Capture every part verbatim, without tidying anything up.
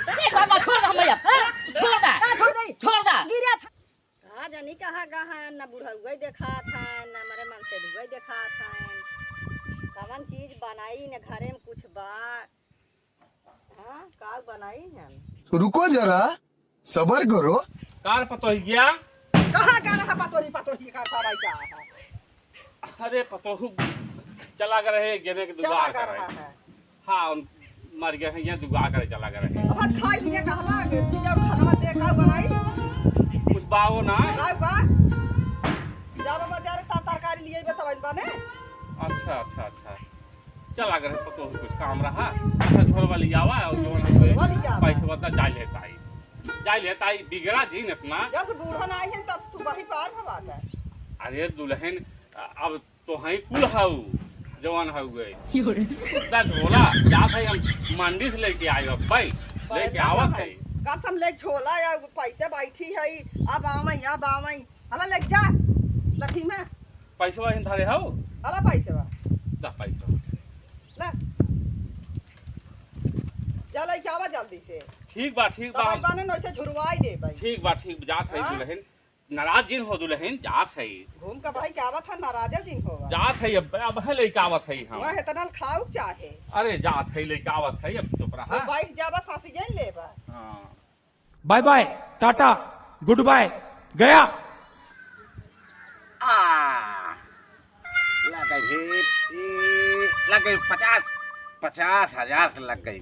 अरे बाबा, छोड़ दे भैया, हाँ? छोड़ दे, छोड़ दे। का जानी कहाँ गहन, न बुढ़उवइ देखात हन, न मरे मनसेधुवइ देखात हन। कवन चीज बनाई, न घरे में कुछ बा। हाँ, का बनाई हन? रुको जरा, सबर करो। कार पतोहिया? कहाँ का रहा पतोही, पतोही का सवाई का है? अरे पतोहू चला गए रहे, गेने के चला दुआ गए करे। रहा है। हाँ, उन मर गए हैं, ये दुआ करे चला गए रहे। अब खाई पिए कहला कि पिए खाना दे का बनाई? कुछ बावो ना? का बा? जाओ बाजार का तरकारी लिए बे तवन बने। अच्छा, अच्छा, अच्छा। चला गए रहे पतोहू, कुछ काम रहा। अच्छा, झोलवा लियावा और जवन है झोलवा लियावा। पैसवा दा जाई लेता आई। जाई लेता आई, बिगड़ा जिन इतना। जब से बूढ़ा ना आई है, तब से तू वही पार भवा था। अरे दुल्हन, अब तोहई कुल हऊ, जवन हउए। योरे। उतना झोला, जात है हम मंडी से लेके आए अब भाई, लेके आवत है। कब से हम ले झोला या पैसे बैठी है, अब आवई, अब आवई। हला लेके जा, लठी में। पैसवा हिन धरे हऊ? हला पैसवा। जा पैसवा। ला। जा लेके आवा जल्दी से। ठीक बा, ठीक बा। तब बाने नोइसे झुरवाई दे भाई। ठीक बा, ठीक, जात है हाँ? दुल्हन। नाराज जिन हो दुल्हन, जात है। घूम के भाई के आवत है, नाराज जिन हो। जात है, अब, अब है लेके आवत है हम। वह इतना खाऊ चाहे। अरे जात है, लेके आवत है, अब चुप रहा। वो बैठ जाबा, सांसी जान लेबा। हाँ। Bye bye, tata, good bye, गया। आ, लग गई, ए, लग गई पचास, पचास हजार के लग गई।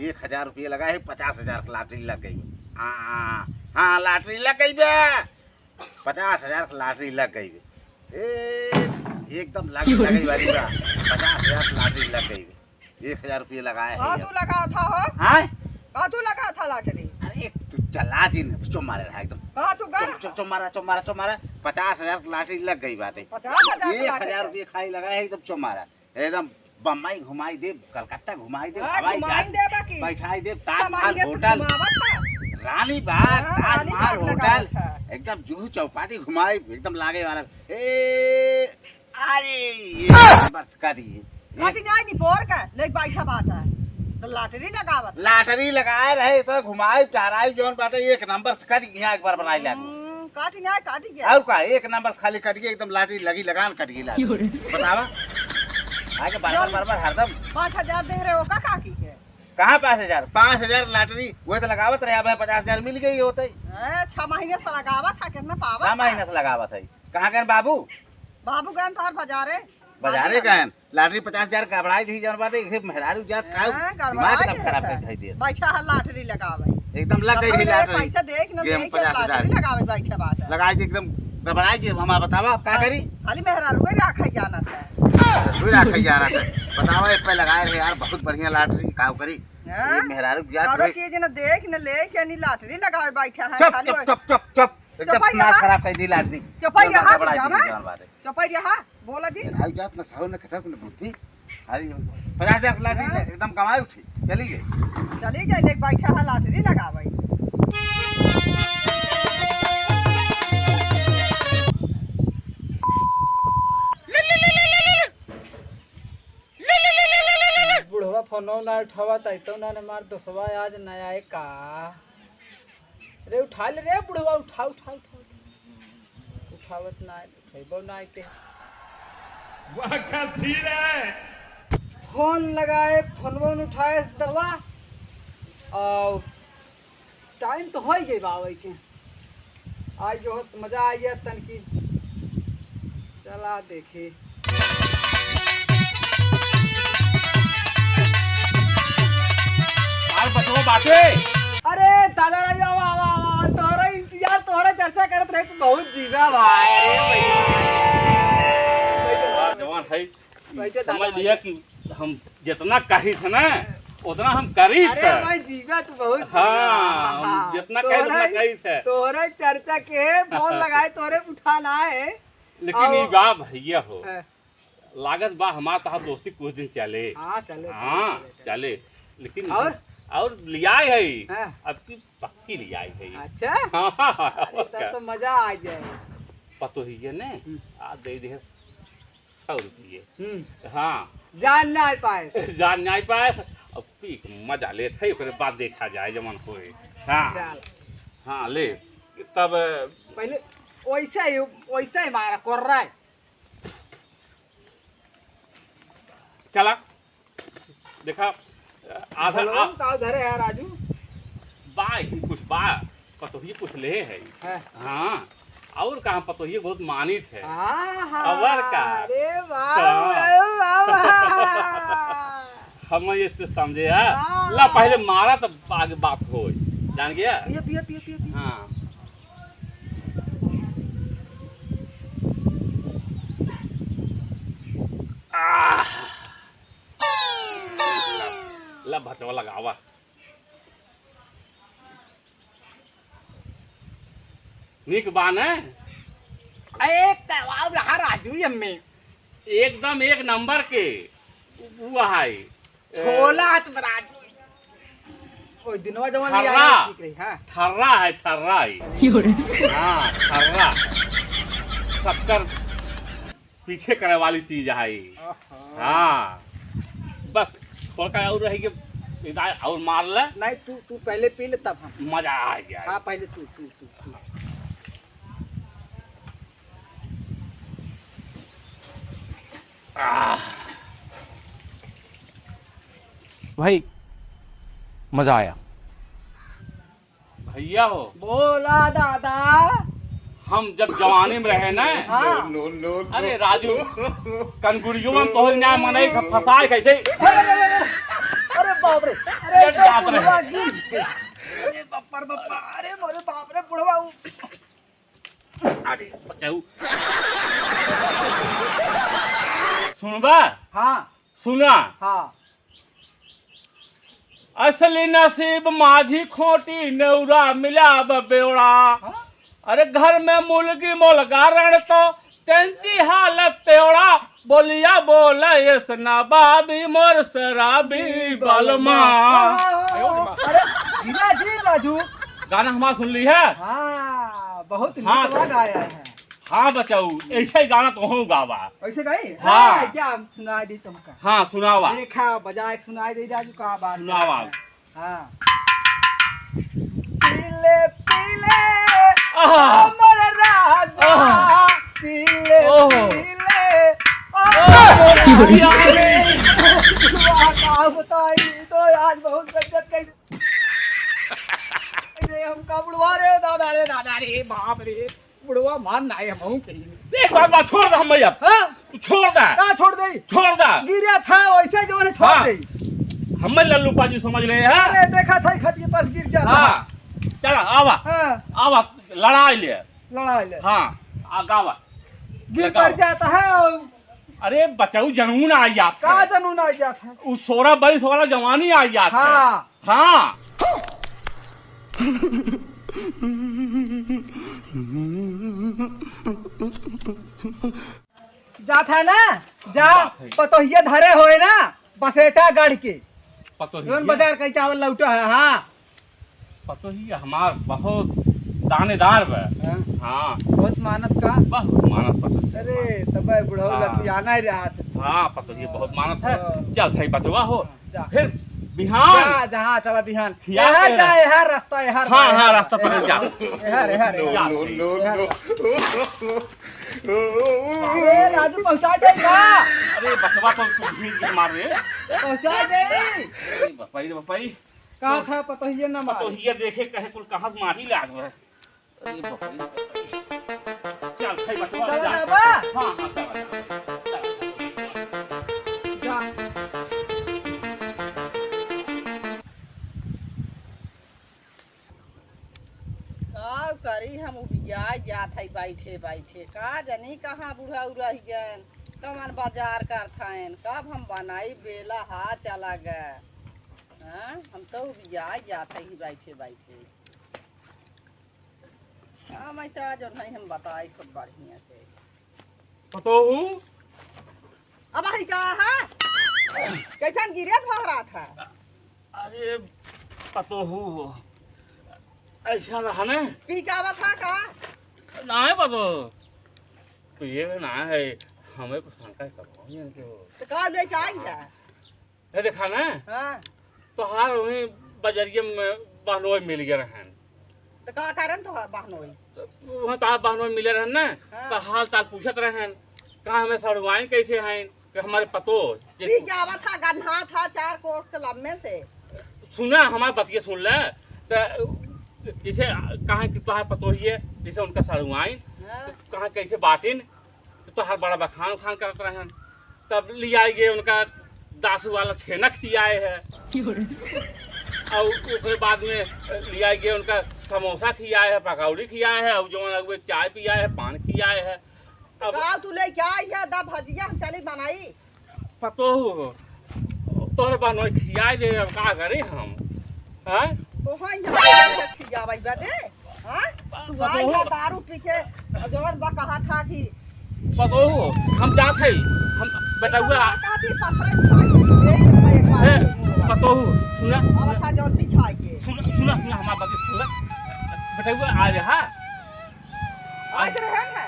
एक हजार रुपये लगा है, पचास हजार के lottery लग गई। हाँ, हाँ, lottery लग गई बे। पचास हजार के lottery लग गई बे। ए, एकदम लग, लग गई वाली बा। पचास हजार के lottery लग गई बे। एक हजार रुपये लगाए हैं का ये। तू लगा था हो? हाँ? का तू लगा था lottery? अरे, तू चला जिन, चो मारे रहा एकदम। का तू गर? चो, चो, चो मारा, चो मारा, चो मारा। पचास हजार की lottery लग गई बाटे। पचास हजार की एक हजार lottery? रुपये खाली लगा है एकदम, चो मारा। एकदम बम्बई घुमाई देब, कलकत्ता घुमाई देब, हाँ, हवाई घुमाई जहाज देबा की? बैठाई देब, छह ताजमहल महीने तू होटल, घुमावत है। रानी बाग, हाँ, रानी ताजमहल बाग होटल, लगावत है। एकदम जुहू चौपाटी घुमाई, एकदम लागे वाला। ए, अरे, एक नंबर से कट गई। काटी जाए नी बोर का, लेके बैठा बात है। तो lottery लगावत। Lottery लगाए रहे, इतना घुमाई, टहराई, जौन बाटे, एक नंबर से कट गई, यहाँ एक बार बनाई लागू। हम्म, काटी जाए, काटी गया। और का, एक नंबर से खाली कट गई, एकदम lottery लगी, लगान कट गई, lottery। बतावा। आगे बार बार, बार बार, हरदम। पाँच हजार दे रहे हो का, काकी के? कहाँ पाँच हजार? पाँच हजार lottery, वह तो लगावत रहे, अब पचास हजार मिल गई होते। ए, छह महीने से लगावत है, कितना पावत छह है? महीने से लगावत है। कहाँ गए बाबू? बाबू गए तोहर बाजारे। बाजारे गए? Lottery पचास हजार गड़बड़ाई दी जौन बाटे, इहे मेहरारू जात का हाँ, गड़बड़ा दिमाग एकदम खराब कर धई दिए। बैठा है lottery लगावे। एकदम लग गई अपन lottery। पैसा देख न देख के पचास हजार। Lottery लगावे बैठा बाटे। लगाई दी एकदम गड़बड़ाई दी, हम बतावा अब का करी? खाली मेहरारू के राखे जानत है। तू राखे जानत है। बतावा, एक पे लगाए रहे यार, बहुत बढ़िया lottery, का करी? हाँ? ये मेहरारू जात कौनो रहे। चीज न देख न ले के नी lottery लगावे बैठा है, चुप, खाली चुप, वही चुप, चुप, चुप। एकदम चुपा दिमाग यहाँ। खराब कर दी lottery। चुपा एकदम यहाँ, गड़बड़ा जाना दी है। जौन बाटे। चुपा यहाँ, बोला जी। मेहरारू जात न सहू न कटक न बुद्धि। अरे, पचास हजार lottery हाँ। एकदम कमाई उठी, चली गई। चली गई, लेके बैठा है lottery लगावे। बुढ़वा फोनो ना उठावा, तैतो ना, ना मार दोसवा आज नया है का। रे उठा ले रे बुढ़वा, उठा, उठा, उठा, उठा। उठावत ना है, उठेबो ना है के। वाह, क्या scene है। फोन लगाए, फोनवो न उठाए दवा। और time तो हो ही गई बा आवे के। आज जो होत मजा आ गया तन की। चला देखी। अरे बचवा बाटे। अरे दादा रे, आवा, आवा, आवा, आवा, तोहरा इंतजार, तोहरा चर्चा करत रहे तो बहुत जीवा भाई। अरे भैया। जवान है, बैठे दादा समझ लिया भाई। कि हम जितना कही थे ना, उतना हम करी अरे थे। भाई जीवा तू बहुत जीवा। हाँ, हम हाँ, जितना कही उतना तोहरे, करी थे। तोहरे चर्चा के फोन लगाए, तोहरे उठा ना है। लेकिन और ये बा भैया हो, हाँ। लागत बा हमार तहार दोस्ती कुछ दिन चले। हाँ, चले, हाँ, चले, चले, चले। चले। लेकिन और? और लियाए है, हाँ। अब की पक्की लियाए है। अच्छा? हाँ, हाँ, हाँ, अरे, तब तो मजा आ जाए। पतोहिए ने हम्म। आ दे दे सौ रुपये। हम्म। हाँ। जान ना पाए। जान ना पाए। अब पी के मजा लेत है, ओकरे बाद देखा जाए जमन होए। हाँ। चल। हाँ, ले। तब पहले वैसे ही, वैसे ही मारा कर रहा है। चला। देखा, आधा बोलो, आ- का धरे है राजू? बा, ही कुछ बा, पतोहिए कुछ ले है। हाँ। हाँ, और कहाँ, पतोहिए बहुत मानित है। हाँ, हाँ, और का? अरे वाह, हाँ। अरे वाह, वाह। हम ये तो समझे है। हाँ। ला, पहले मारा, तब आगे बात होई। जान गया? पियो, पियो, पियो, पियो, पियो। हाँ। आह। ला, ला भचवा लगावा। नीक बा न? एक तवा रहा राजू एम्मे। एकदम एक नंबर के। उ, उ है। छोला हाथ में राजू। ओइ दिनवा जवन ले थर्रा। आया ठीक रही, हाँ। थर्रा है, थर्रा है। यो रे। हाँ, थर्रा। शक्कर पीछे करे वाली चीज है। आहा। हाँ, बस थोड़ा और रह गया, इधर और मार ले। नहीं, तू, तू पहले पी ले, तब हम। मजा आ गया। हाँ, पहले तू, तू, तू, तू। आह। भाई, मजा आया। भैया हो। बोला दादा। हम जब जवानी में रहे ना, हाँ। No, no, no, no। अरे राजू, कनगुरियो में तोहर न्याय मनई का फंसाए कैसे? अरे, अरे, अरे, अरे बाप रे, अरे लेट जात रहे। बुढ़वा गिर गए। अरे बाप रे बाप, अरे मोरे बाप रे बुढ़वा। अरे बचाऊ। सुनबा? हाँ। सुना। हाँ। असली नसीब माझी खोटी नेउरा मिलाब बेवड़ा। हाँ? अरे घर में मुलगी मोलगा रण तो तेंची हालत तेवड़ा। बोलिया बोले इस नवाबी मोर शराबी बलमा। हाँ, हाँ, हाँ। अरे, राजू, राजू। गाना हमारा सुन ली है? हाँ, बहुत हाँ, नीक तो गाया है। हाँ बचाऊ, ऐसे ही गाना तो हूँ गावा। ऐसे गाई? हाँ। अरे, क्या सुनाई दे तुमका? हाँ, सुनावा। देखा, बजाए सुनाई दे राजू, का बात सुनावा। है। हाँ। पीले, पीले, आहा। हमर राजा, आहा। पीले, ओहो। पीले, ओहो। हमर राजा। वाह, का बताई, तो आज बहुत गजब के अरे हमका बुढ़वा रे दादा रे दादा रे बाप रे, बुढ़वा मान ना आए हमहू के। एक बात, बात छोड़ दे हम अब। हाँ? तू छोड़ दे। का छोड़ दे? छोड़ दे। गिरा था वैसे जवन छोड़ हाँ। दे। हम लल्लू पाजी समझ रहे हैं। अरे देखा था खटिए पास गिर जाता। हाँ। चला आवा। हाँ। आवा लड़ाई ले। लड़ाई ले। हाँ। आ गावा। गिर लगाओ। पड़ जाता है और अरे बचाऊ जनून आ जात का है। जनून आ जात है? उ सोरह बरिस वाला जवानी आ जात है। हाँ। हाँ। जात है ना? जा, जात है। पतोहिया धरे होए ना, बसेटा गढ़ के। पतोहिया? जौन बाजार कहीं चावल लौटा है, हाँ। पतोहिया हमार बहुत दानेदार बा। हाँ। हाँ। बहुत मानत का? बहुत मानत पतोहिया। अरे, तब बुढ़ऊ हाँ। लसियाना ही रहत। हाँ, पतोहिया बहुत मानत है। हाँ। चल, सही बचवा हो। हाँ, जा। फिर बिहान। जा, जहाँ चला बिहान। खिया यहाँ के जा, यहाँ रास्ता, यहाँ हाँ, हाँ, रास्ता पकड़ जा। यहाँ, यहाँ, यहाँ। जा, No, no, सही। No, यहाँ no। जा। अरे, राजू पहुँचा दे का? अरे, बचवा तो तू भीड़ के मार रे। पहुँचा दे। अरे, बपाई रे, बपाई। का था, पतोहिया ना मारे। पतोहिया देखे कहे कुल कहाँ से मारी लाग रहे। अरे बाप रे। चल, खाई बचवा, चला जा। जाबा। हाँ, हाँ, चला, चला। चला। जा। का करी, हम उबिया जात है बैठे बैठे। का जानी कहाँ बुढ़ऊ रह गएन, कवन बाजार करत हएन, कब हम बनाई बेला हा चला गए। हाँ, हम तो उबिया जात है ही बैठे बैठे। हाँ, मैं तो आज नहीं हम बताई खूब बढ़िया से। पतोहू? अब आई का है? कैसन गिरे भरा था? अरे, पतोहू हो। ऐसा रहा ना? पी का बा था का? नाहीं पतोहू। तो ये ना है, हमें को शंका करो, ये तो तो का लेके आई है? ये देखा ना, हाँ। तोहार वहीं बजरिया में बहनोई मिल गए रहन। तो का करन तो बहनोई? तो वहाँ तोहार बहनोई मिले रहन ना, हाँ। तो हाल चाल पूछत रहन, कहाँ हमें सड़ुआइन कैसे हैं, कि हमारे पतो, ये ठीक है, आवत था, गन्हा था, चार कोस के लम्बे से। सुना, हमार बतिया सुन ले। त जैसे कहाँ कि तोहार पतो ही है, जैसे उनका सड़ुआइन, हाँ। तो कहाँ कैसे बाटिन, तो तोहार बड़ा बखान उखान करत रहन। तब लियाई गए उनका दासू वाला छेना खियाए है। और ओकरे बाद में लियाई गए उनका समोसा खियाए है, पकौड़ी खियाए है, और जौन अगुए चाय पियाए है, पान खियाए है। अब गाँव तू लेके आई है, दा भजिया हम चली बनाई। पतोहू हो, तोहरे बहनोई खियाई दे, अब का करी हम? हैं? तो हाँ, यहाँ पे खियावाई बदे, हाँ? तू आई पतोहू। है दारू पी के, और जवन बा कहा था कि पतोहू, हम जात है, हम बेटौआ। कहा थी ससुरे में खाई, यही तो एक बात ए, है। पतोहू, सुना, अब सुना। था जौन भी खाई के। सुना, सुना, सुना, हमार बात सुना। बेटौआ आ रहा। आज रहे ना।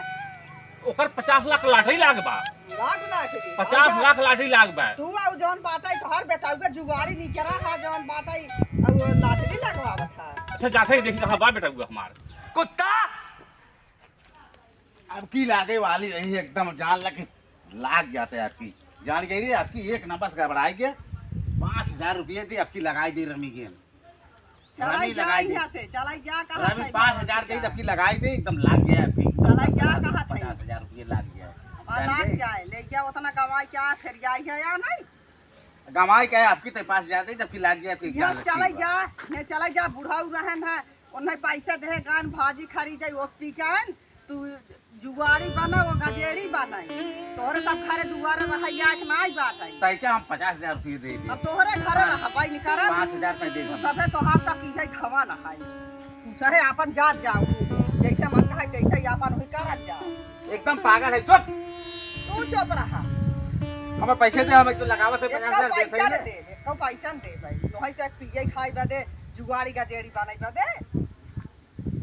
ओकर पचास लाख लाटरी लाग बा। लाख लाटरी? पचास लाख लाटरी लाग बा। तू आउ जौन बाटै, तोहर बेटौआ जुगाड़ी निकरा है, जौन बाटै, अउ लाटरी लगवावत है। अच्छा, जाते ही देखी कहाँ बा बेटौआ हमार। कुत्ता! अब की लागे वाली रही एकदम, जान लगे लाग जाते आपकी। जान गई रे, आपकी एक नंबर से गड़बड़ाई गया। पाँच हजार रुपये दी, आपकी लगाई दी रमी गेम। चलाई रमी जा लगाई दे। यहाँ से, चलाई जा, कहा रमी था पाँच हजार यहाँ दे, से? आपकी लगाई दे, एकदम लाग गया आपकी। चलाई जा, कहा था? पचास हजार रुपये लाग गया। हाँ, जान लाग गए? जाए, ले गया उतना गवाई क्या, फिर जाई है या नहीं? गवाई क्या है आपकी, तो पाँच हजार दे, जबकि लाग गया आपकी। यहाँ जान चलाई लगी जा, यहाँ चलाई जा, बूढ़ा रहन है, उन्हें पैसा दे, गान भाजी खरीदे, वो पी के आन, तू जुआरी बना, वो गजेड़ी बना। तोहरे सब घरे दुआरे रहैया के नाई बाटै। तै क्या हम पचास हजार रुपये दे दे? अब तोहरे घरे हाँ। रहबै नहीं करब। पाँच हजार तै दे तू हम। सभे तोहार सब की है धवा नहाई। तू सहे आपन जात जाओ। जैसे मन कहे तैसे ही आपन हुई करत जाओ। एकदम पागल है, चुप। तू चुप रहा। हमें पैसे दे, हम एक तो लगावत है पचास हजार पैसा बेचै न में। दे, एको पैसा न दे भाई। तोहई से पिए खाई बदे, जुआरी गजेड़ी बनाई बदे।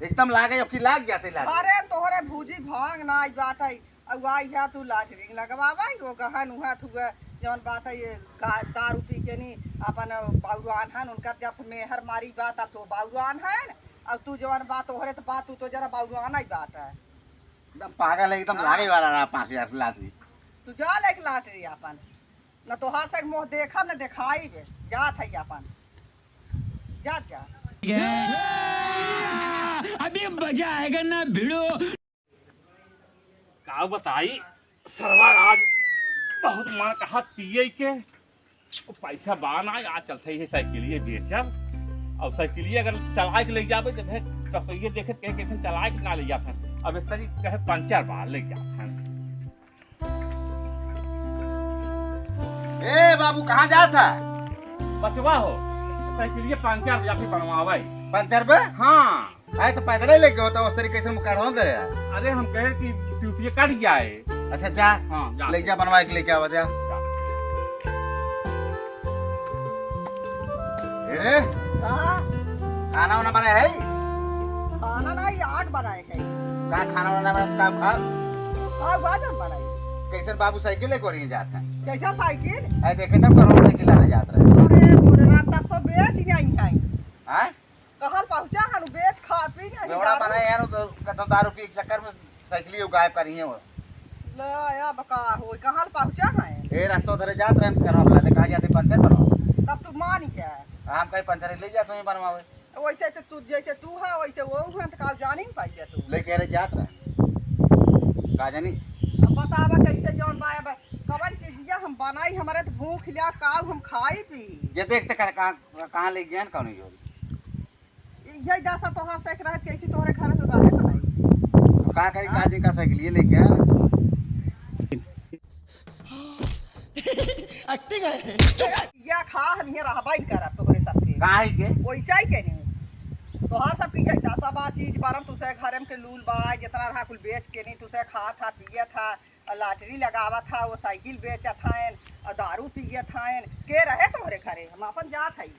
एकदम लागे, अब की लाग जाते लागे। अरे तोहरे भूजी भांग नाई बाटै, अउ आई है तू लाटरिंग लगवावै, वो गहन उहत हुए, जौन बाटै ये गा-, दारू पी के नी अपन बाउरान हन, उनकर जब से मेहर मारी बा, तब से वो बाउरान हन, अउ तू जौन बा तोहरे तो बा, तू तो जरा बाउरान ही बाटै। एकदम पागल है, एकदम हाँ। लागे वाला रहा पाँच हजार की लाटरी। तू जा लेके लाटरी अपन, न तोहार से मुँह देखब, न देखाइब, जात है अपन। जा, जा। अभी मजा आएगा ना भिड़ो। का बताई, सरवा आज बहुत मन कहा पिए के, वो पैसा बा ना, आज चलते ही साइकिलिए बेचब, और साइकिलिए अगर चलाए के ले जाबे, जब है, तब तो ये देखे कहे कैसे चलाए के ना ले जात हैं। अब इस तरी कहे पंचर बा, ले जात हैं। ए बाबू, कहाँ जात है? बचवा हो, साइकिलिया पंचर या फिर बनवावे। पंचर बे? हाँ। अरे तो पैदल ही लेके होता, उस तरीके से मुकाड़ो दे यार। अरे हम कहे कि ट्यूबिया कट जाए। अच्छा जा, हाँ, जा। ले जा बनवा के लेके आवा जा। जा। ए, हाँ। खाना वाना बनाए है? खाना नहीं, आग बनाए है। का खाना वाना बनाए, का खा? हाँ, हुआ जब बनाई। कैसन बाबू साइकिल लेके ओरिया जात है? कैसा साइकिल? अरे देखे तब कौन साइकिल लाने जात रहे। अरे मोरे राम, तब तो बेच ही नहीं है। हाँ? कहल पहुँचा हन, बेच खा पी नहीं बेवड़ा दारू। बनाए यार, वो तो कतो दारू के चक्कर में साइकिल ही गायब करी है वो। ले, अब का होई, कहल पहुँचा है? ए, रास्ता उधरे जात रहे, करवा बुलाते, कहाँ जाते पंचर बनवाओ। तब तू मान गया। हम कहीं पंचर ले जाते हैं बनवावे। वैसे तो तू, जैसे तू है, वैसे वो है, तो का जानी न पाइबे तू। लेके अरे जात रहे। का जानी? अब बतावा कैसे जौन बा, अब कवन चीजिया हम बनाई, हमारे तो भूख लिया, काऊ हम खाई पी। ये देखते कर कहाँ, कहाँ ले गए, कौन ही होगी। यही दशा तोहर से एक रहत, कैसी तोहरे घर से रहे बनाई। अब का करी, का हाँ? दिन का साइकिल ये लेके आया। एक्टिंग है। या खा, हम ये रहबा ही करब तोहरे सबके। काहे के? वैसा ही के नहीं। तोहार सब की है, दसा बा चीज बारम, तुसे घर में के लूल बड़ा, जितना रहा कुल बेच के नहीं, तुसे खा था, पिए था, और लाटरी लगावा था, वो साइकिल बेचत हन, और दारू पिए था, के रहे तोहरे घरे? हम अपन जात हई।